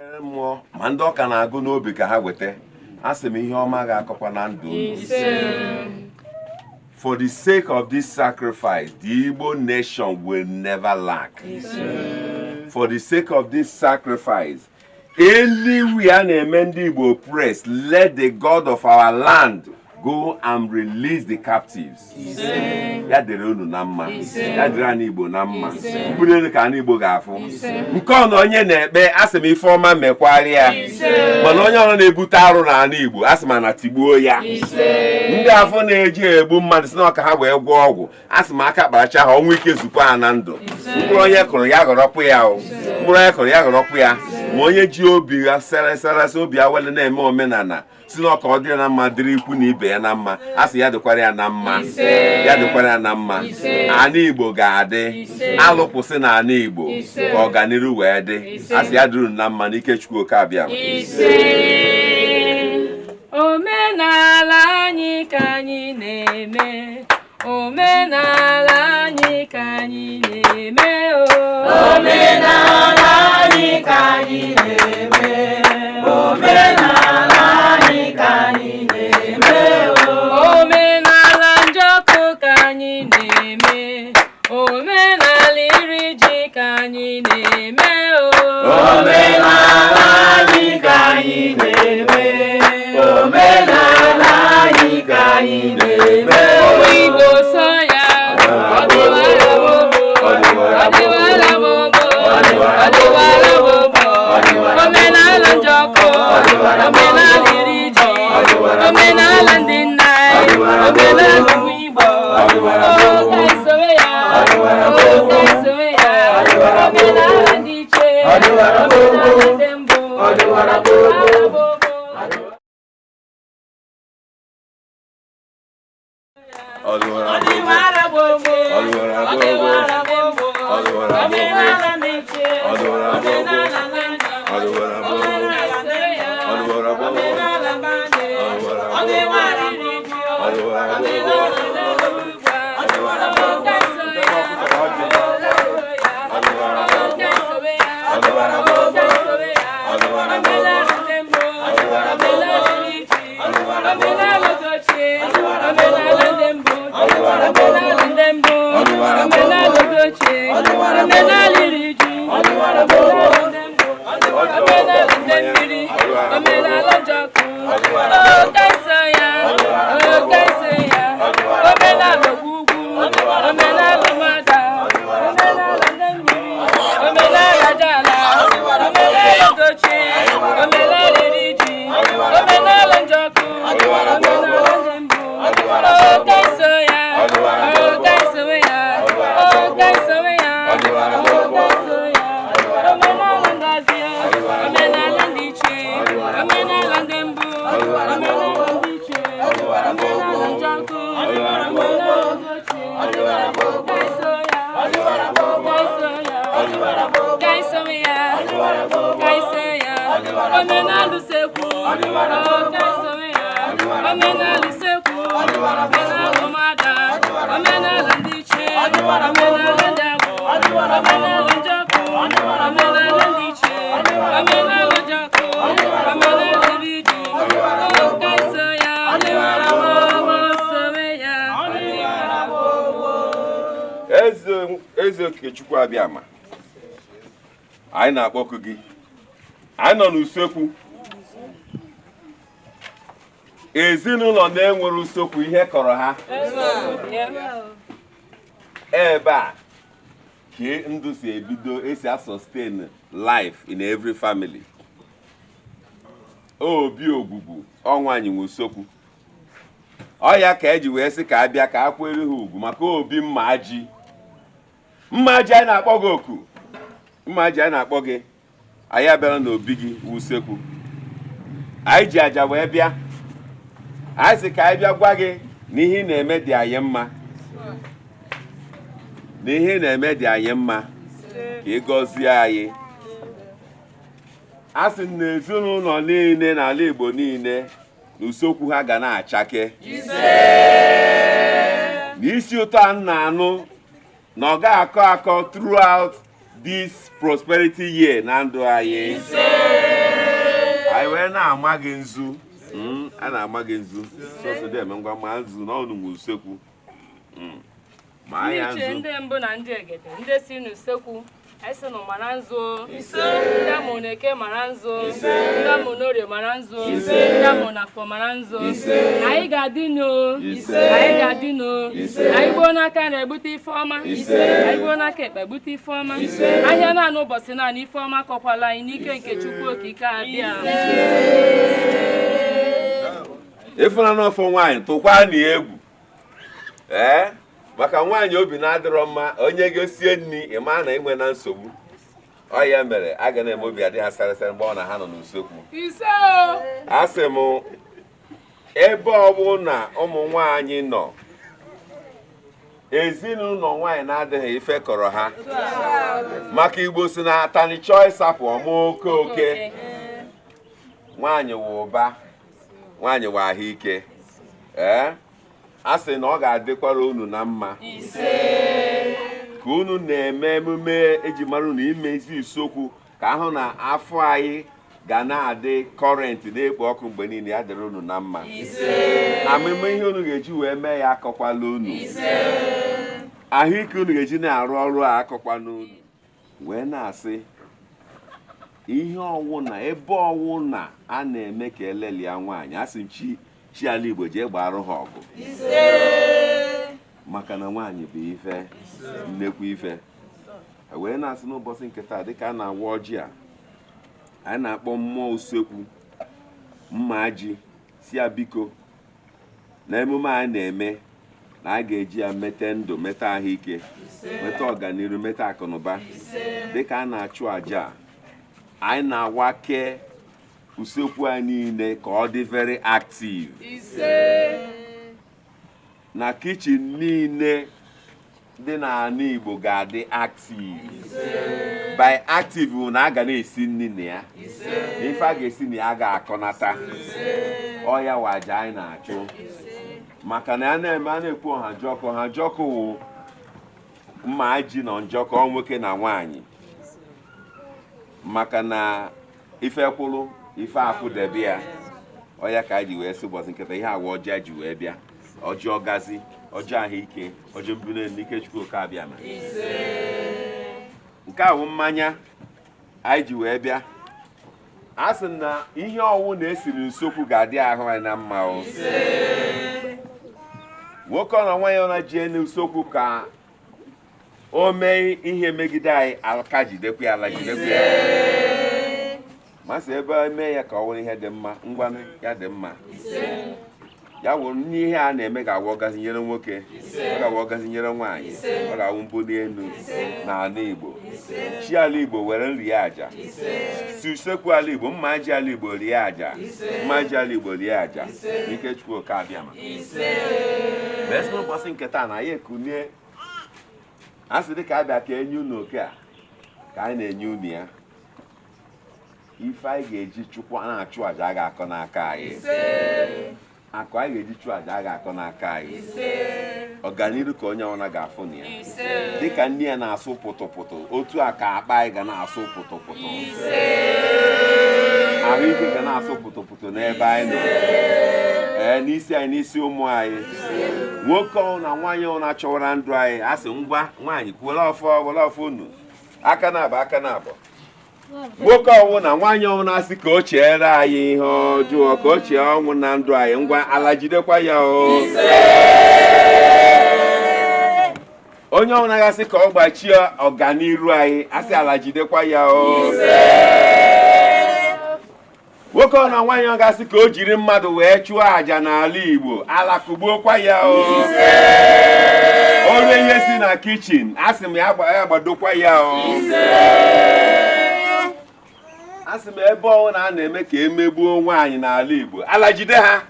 Mmụọ ma ndị ọka na-agụ n'obi ka ha weta. Asị m, ihe ọma ga-akọkwa na ndụ unu. For the sake of this sacrifice, the Igbo nation will never lack. For the sake of this sacrifice, anywhere a na-eme ndị Igbo oppress, let the God of our land go and release the captives. Ya dịrị unu na mma, ya dịrị anyị Igbo na mma. Mkpụrụ elu ka anyị Igbo ga-afụ nke ọ na onye na-ekpe. Asị m, ife ọma mekwarịa, mana onye ọrụ na-ebute arụ n'ala Igbo, asị m na tigbuo ya. Ndị afọ na-eji egbu mmadụ si na ọka ha wee gwọọ ọgwụ, asị m aka kparacha ha, ọnwụ ike zukwa ha na ndụ. Mkpụrụ onye kụrụ ya ghọrọpụ ya o, mkpụrụ onye kụrụ ya ghọrọpụ ya. Ma onye ji obi ya sere serese, obi awele na-eme omenala, si na ọka ọ dịrị na mma, dịrị ikwu na ibe ya na mma, a sị ya dịkwara ya na mma, ya dịkwara ya na mma. Ana Igbo ga-adị alụ kwụsị na ana Igbo ka ọganiru wee dị. A sị ya dịrị unu na mma n'ike Chukwu oke abịa. Omenala anyị ka anyị na-eme, omenala anyị ka anyị na-eme o. Omenala anyị ka anyị na-eme, omenala anyị ka anyị na-eme o. Omenala njọkụ ka anyị na-eme, omenala iri ji ka anyị na-eme o. Omenala anyị ka anyị na-eme, omenala anyị ka anyị na-eme. Ụmụ Igbo, so ya ọdịwara gbogbo, ọdịwara gbogbo, ọdịwara gbogbo. Omenala njọkụ, omenala iri ji, omenala ndị nna anyị, omenala ụmụ Igbo. O ka anyị sowe ya, o ka anyị sowe ya. Omenala ndị iche, omenala ndị mbụ, ọdịwara gbogbo. Ọdịwara gbogbo, Ọdịwara gbogbo. ọdịwara gbogbo, Ọdịwara gbogbo. omenala ndị iche, Ọdịwara gbogbo. omenala ndị nna, Ọdịwara gbogbo. omenala ndị ya, Ọdịwara gbogbo. omenala bande, Ọdịwara gbogbo. ọdịwara iri ji, Ọdịwara gbogbo. omenala ndị ugwu a, ọ ka so ya, ọ ka so ya, ọ ka sowe ya, ọ ka sowe ya. Omenala ndị mbụ, omenala iri ji, omenala oge ochie, omenala ndị mbụ, omenala ndị mbụ, omenala oge ochie, omenala iri ji, omenala ndị mbụ, omenala ndị mmiri, omenala njọkụ. Oke nsọ ya, oke nsọ ya. Omenala ogwugwu, omenala ụmụada, omenala ndị mmiri, omenala jala, omenala oge ochie, omenala iri ji, omenala njọkụ, omenala ndị mbụ. Oke nsọ ya, oke nsọ ya, oke nsọ ya, oke nsọ ya. Omenala ngozi, omenala ndị ichie, omenala ndị mbụ, omenala ndị ichie, omenala njọkụ, omenala oge ochie. Oke nsọ ya, oke nsọ ya, oke nsọ ya, oke nsọ ya. Omenala usekwu, oke nsọ ya, omenala usekwu, omenala ụmụada, omenala ndị ichie, omenala ndị agbụ, omenala njọkụ, omenala ndị ichie, omenala njọkụ, omenala iri ji. Oke nsọ ya, sowe ya. Eze, eze Okechukwu Abịama, anyị na-akpọku gị. Anyị nọ n'usekwu. Ezinụlọ na-enwere usekwu, ihe kọrọ ha. Ebe a ka ndụ si ebido, esi a sustain life in every family. Obi ogwugwu ọnwa anyị nwe usekwu. Ọ ya ka eji wee sị ka a bịa ka a kwere ha ugwu maka obi mma ji. Mma ji, anyị na-akpọ gị oku. Mma ji, anyị na-akpọ gị. Anyị abịala n'obi gị usekwu. Anyị ji aja wee bịa. Anyị sị ka anyị bịa gwa gị na ihe ị na-eme dị anyị mma, na ihe ị na-eme dị anyị mma, ka ị gọzie anyị. A sị na ezinụlọ niile n'ala Igbo niile na usekwu ha ga na-achake na isi ụtọ a m na-anụ na ọ ga-akọ akọ throughout this prosperity year na ndụ anyị. Anyị wee na-ama gị nzu. A na-ama gị nzu sọsọ dị eme ngwa ma nzu na ọnụ nwe usekwu. Ma Ndị ya ichie nzu ndị mbụ na ndị egede ndị si n'usekwu anyị sị nụ mara nzu, ndị amụ na eke mara nzu, ndị amụ na orie mara nzu, ndị amụ na afọ mara nzu. Anyị ga-adị nụ, anyị ga-adị nụ. Anyị gbuo n'aka na-egbute ife ọma, anyị gbuo n'aka ekpe gbute ife ọma. Ahịa naanị ụbọchị naanị ife ọma kọkwala anyị n'ike nke Chukwu Okike abịa. Ịfụna n'ọfọ nwaanyị tụkwa na egwu, ee, maka nwaanyị obi na-adịrọ mma, onye gosie nri ịma na inwe na nsogbu. Ọ ya mere a ga na-eme obi adị ha sarịsarị mgbe ọ na ha nọ n'usekwu. Ise o. Asị m, ebe ọ bụ na ụmụ nwaanyị nọ, ezinụlọ nwaanyị na-adịghị ife kọrọ ha, maka Igbo si na atani chọọ ịsapụ ọma oke oke. Nwaanyị wụ ụba, nwaanyị wụ ahụike. Ee, a sị na ọ ga-adịkwara unu na mma ka unu na-eme emume eji mara unu imezi usekwu, ka ahụ na afọ anyị ga na-adị current, na-ekpo ọkụ mgbe niile. Ya dịrị unu na mma. Amụma ihe unu ga-eji wee mee ya akọkwala unu, ahụike unu ga-eji na-arụ ọrụ a akọkwana unu. Wee na-asị ihe ọwụ na ebe ọwụ na a na-eme ka elelia nwaanyị, asị m chi chi ala Igbo jee gbarụ ha ọgụ, maka na nwaanyị bụ ife, nnekwu ife. E wee na-asị n'ụbọchị nke taa, dịka a na-awa ọjị a, anyị na-akpọ mmụọ usekwu mma ji, si ya biko, na emume a na-eme na a ga-eji ya mete ndụ, mete ahụike, mete ọganihu, mete akụnụba. Dịka a na-achụ àjà a, anyị na-awake usekwu anyị niile ka ọ dị very active. Ise. Na kitchen niile dị n'ala Igbo ga-adị active. By active bụ na a ga na-esi nri na ya, na ife a ga-esi na ya ga-akọnata ọya waja anyị na-achụ, maka na a na-eme a na-ekwu ọha jọkụ, ọha jọkụ wụ mma ji na njọkọ nwoke na nwaanyị, maka na ife kwụrụ ife akwụdebe ya. Ọya ka anyị ji wee sị ụbọchị nkịta ihe awa ọjọọ ji wee bịa, ọjọọ gazi, ọjọọ ahụike, ọjọọ mbunye n'ike Chukwu oke abịa. Ma nke a bụ mmanya anyị ji wee bịa. A sị na ihe ọwụ na-esiri nsokwu ga-adị ahụ anyị na mma. O nwoke ọ na nwaanyị ọ na jie n'usekwu ka o mee ihe megide anyị, aka jidekwa ya, ala jidekwa ya. Masị ebe eme ya ka ọ wụrụ ihe dị mma, ngwanụ, ya dị mma. Ya wụrụ n'ihe a na-eme ga-awụ ọgazi nyere nwoke, ọ ga-awụ ọgazi nyere nwaanyị, ọ ga-awụ mbuli elu n'ala Igbo. Chi ala Igbo were nri ya aja si usekwu ala Igbo, mma ji ala Igbo rie aja, mma ji ala Igbo rie aja n'ike Chukwu oke abịama. Mgbe sị n'ụbọchị nke taa na anyị ekunie, a sị dịka abịa ka enye unu oke a ka anyị na-enye unu ya, ife anyị ga-eji chukwu na-achụ aja a ga-akọ n'aka anyị, akụ anyị ga-eji chụọ aja a ga-akọ n'aka anyị, ọganiru ka onye ọbụla ga-afụ na ya. Dịka nne ya na-asụ pụtụpụtụ, otu a ka akpa anyị ga na-asụ pụtụpụtụ, ahụike ga na-asụ pụtụpụtụ n'ebe anyị nọ, ee, n'isi anyị, n'isi ụmụ anyị. Nwoke ọ na nwaanyị ọ na-achọwara ndụ anyị, a sị ngwa, nwaanyị kwuola ọfọ, were ọfọ unu aka na-abụ, aka na-abụ. Nwoke ọwụ na nwaanyị ọwụ na-asị ka o chere anyị ihe ọjọọ, ka o chee ọnwụ na ndụ anyị, ngwa, ala jidekwa ya. O onye ọbụla gasị ka ọ gbachie ọganiru anyị, asị ala jidekwa ya. O nwoke ọ na nwaanyị ọ gasị ka o jiri mmadụ wee chụọ àjà n'ala Igbo, ala kụgbuokwa ya. O ore ihe si na kitchen, asị m ya ya gbadokwa ya. O asị m ebe ọ na a na-eme ka emegbuo nwaanyị n'ala Igbo, ala jide ha.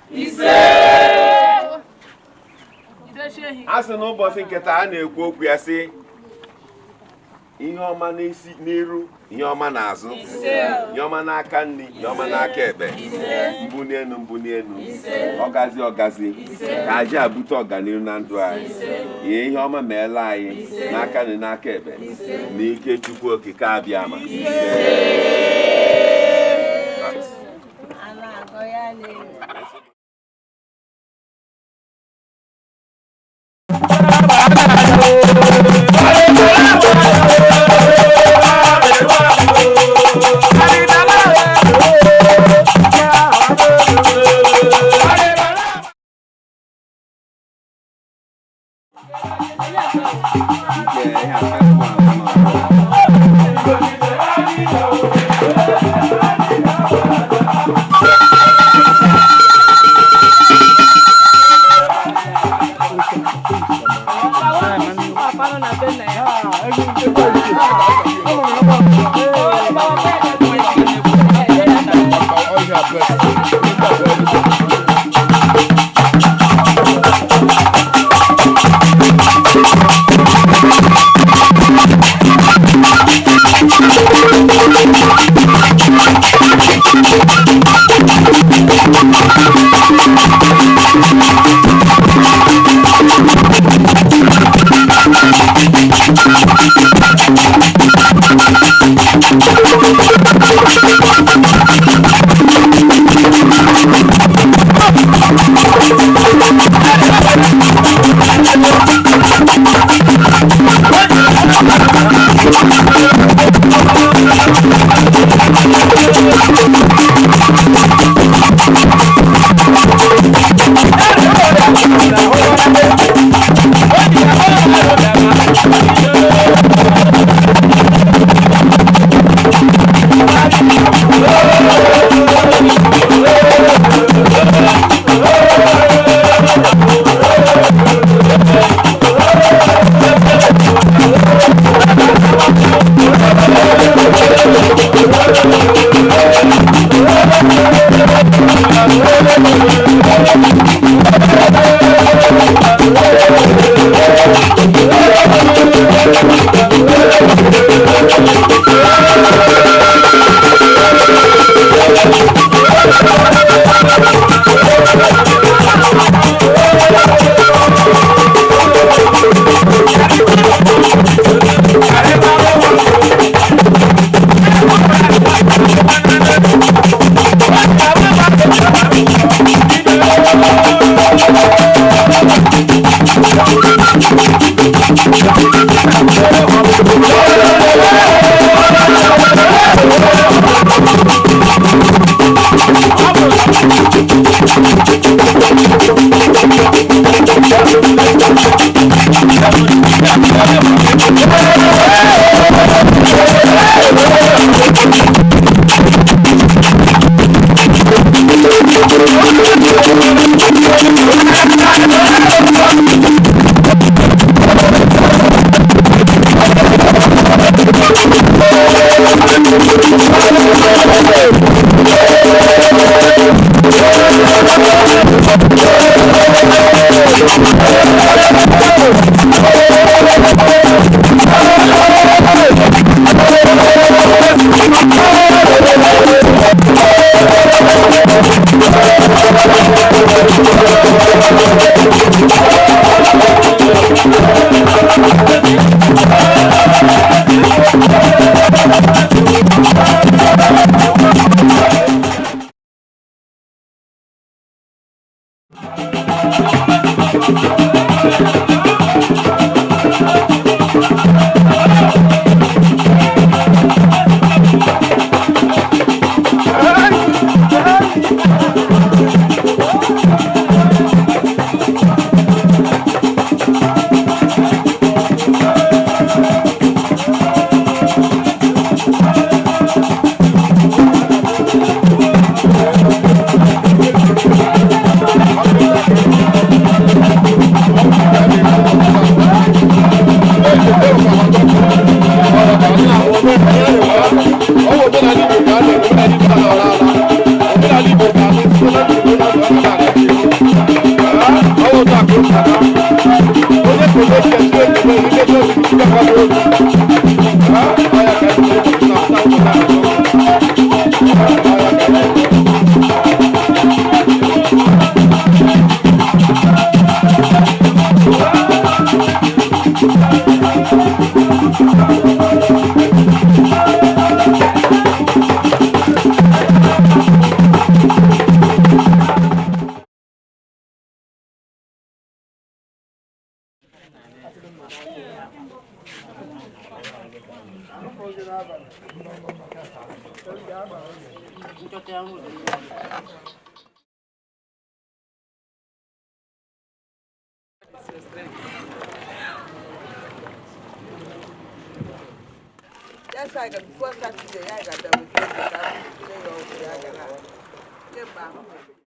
A sị n'ụbọchị nke taa a na-ekwu okwu ya, sị ihe ọma n'isi n'iru, ihe ọma n'azụ, ihe ọma n'aka nri, ihe ọma n'aka ekpe, mbuli elu, mbuli elu, ọgazi, ọgazi, ka aja abute ọganihu na ndụ anyị. Ihe ihe ọma meela anyị n'aka nri, n'aka ekpe, na ike Chukwu okike abịa ma. Thank Ya sa ga before Saturday, ya ga bịa weta ego ka m tinye ya ọgwụ ya gara. Kemgbe ahụ.